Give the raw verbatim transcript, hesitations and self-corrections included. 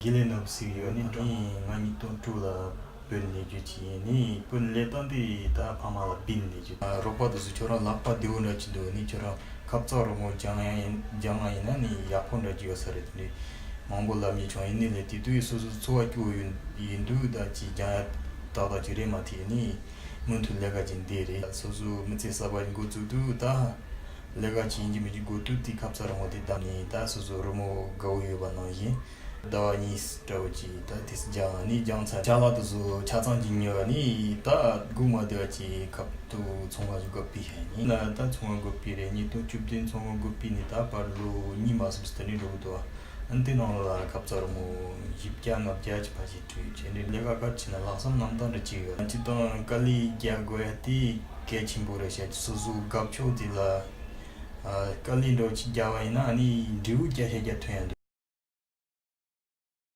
ཡིད་ལས་ནོར་བུ་ཟེར་གྱི་ཡོད་ནི་ནི་ང་ཉིས་སྟོང་དྲུག་ལ་བོད་ནས་རྒྱུ་ཅི་ཡིན་ནི་བོད་ནས་ལས་བཏང་དེ་ད་ཕ་མ་ལ་བིན་ནས་རྒྱུ་རོགས་པ་དེ་ཚོ་ཁྱོད་རང་ལག་པ་བདེ་བོ་འདྲ་ཅིག་འདུག་ནི་ཁྱོད་རང་ཁབ་ཙག་རོགས་མོ་སྦྱང་ཡང་ཡིན་སྦྱང་ཡང་ཡིན་ན་ནི་ཡག་པོ་འདྲ་ཅིག་ཡོད་ས་རེད་དེ་འདྲའི་མང་པོ་ལབ་ཉེས་བྱུང་ཡིན་ནི་ལས་དེ་དུས་སོ་སོ་འཚོ་བ་སྐྱོ་བོ་ཡིན་ཡིན་དུས་ད་ཅིག་སྦྱང་ཡ་ཏག་ཏག་ཅིག་རེད་མ་ཐེ་ནི་མུ་མཐུད་ལས་ཀ་ཅིག་འདི་རེད། སོ་སོ་མི་ཚེ་གསར་པ་འགོ་བཙུགས་དུས་ད་ལས་ཀ་ཅིག་ཡིན་གྱི་མིན་གྱི་འགོ་བཙུགས་དུས་ཁབ་ཙག་རོགས་མོ་དེ་བདམས་ནི་ད་སོ་སོ་རོགས་མོ་དགའ་བོ་ཡོད་པ་ནང་བཞིན། ཟླ་བ་གཉིས་འདྲ་བོ་ཅིག་ད་དེ་སྦྱང་ནི་སྦྱང་ཚར་ཅ་ལག་དེ་ཚོ་ཆ་ཚང་ཅིག་ཉོས་ནི་ད་སྒུག་མ་བསྡད་པ་ཅིག་ཁབ་ཏུ་ཚོང་བ་ཞིག་སྒོ་ཕྱེ་ཡ་ཡིན་ལ་ད་ཚོང་བ་སྒོ་ཕྱེ་རེད། ཉིས་སྟོང་བཅུ་བདུན་ཚོང་བ་སྒོ་ཕྱེ་ནི་ད་བར་ལོ་གཉིས་མ་ཟིན་ཙམ་དེ་ནས་འགྲོ་གི་འདུག་ཨ་འདི་ནང་ལ་ཁབ་ཙག་རོགས་མོ་བཞི་བརྒྱ་ལྔ་བརྒྱ་ཅིག་ཕལ་ཆེར་བྲིས་བྱས་ནས་ལས་ཀ་ག་རེ་བྱས་ན་ལྷག་བསམ་རྣམ་དག་འདྲ་ཅིག་ཡོད། སྤྱིར་བཏང་དཀའ་ལས་རྒྱག་དགོས་ཡ་དེ་གལ་ཆེན་པོ་རེད་ཤག་སོ་སོ་རྒད་ཕྱོགས་དེ་ལ་ཨ་དཀའ་ལས་འདྲ་བོ་ཅིག་རྒྱག་པ་ཡིན་ན་ཨ་ནི་འབྲས་བུ་རྒྱ་ཆེ་རྒྱ་ཐོན་ཡ་འདུག